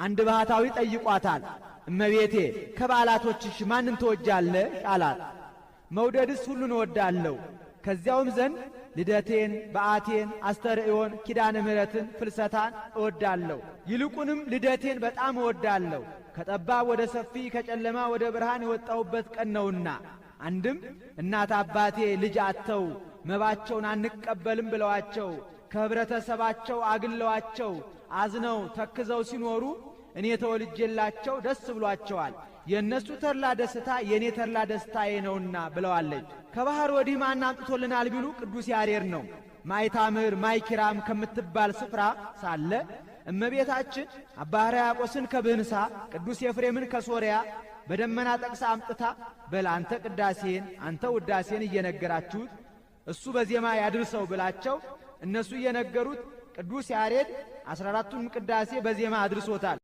አንድ ባህታዊ ጠይቋታል። እመቤቴ ከበዓላቶችሽ ማንን ትወጃለሽ? አላት። መውደድስ ሁሉን እወዳለሁ፣ ከዚያውም ዘንድ ልደቴን፣ በዓቴን፣ አስተርእዮን፣ ኪዳነ ምሕረትን፣ ፍልሰታን እወዳለሁ። ይልቁንም ልደቴን በጣም እወዳለሁ። ከጠባብ ወደ ሰፊ ከጨለማ ወደ ብርሃን የወጣሁበት ቀን ነውና። አንድም እናት አባቴ ልጅ አጥተው መባቸውን አንቀበልም ብለዋቸው ከኅብረተሰባቸው አግለዋቸው አዝነው ተክዘው ሲኖሩ እኔ ተወልጄላቸው ደስ ብሏቸዋል። የእነሱ ተድላ ደስታ የእኔ ተድላ ደስታዬ ነውና ብለዋለች። ከባሕር ወዲህ ማን አምጥቶልናል ቢሉ ቅዱስ ያሬድ ነው። ማይታምር ማይኪራም ከምትባል ስፍራ ሳለ እመቤታችን አባ ሕርያቆስን ከብህንሳ ቅዱስ ኤፍሬምን ከሶርያ በደመና ጠቅሳ አምጥታ በል አንተ ቅዳሴን አንተ ውዳሴን እየነገራችሁት እሱ በዜማ ያድርሰው ብላቸው እነሱ እየነገሩት ቅዱስ ያሬድ 14ቱንም ቅዳሴ በዜማ አድርሶታል።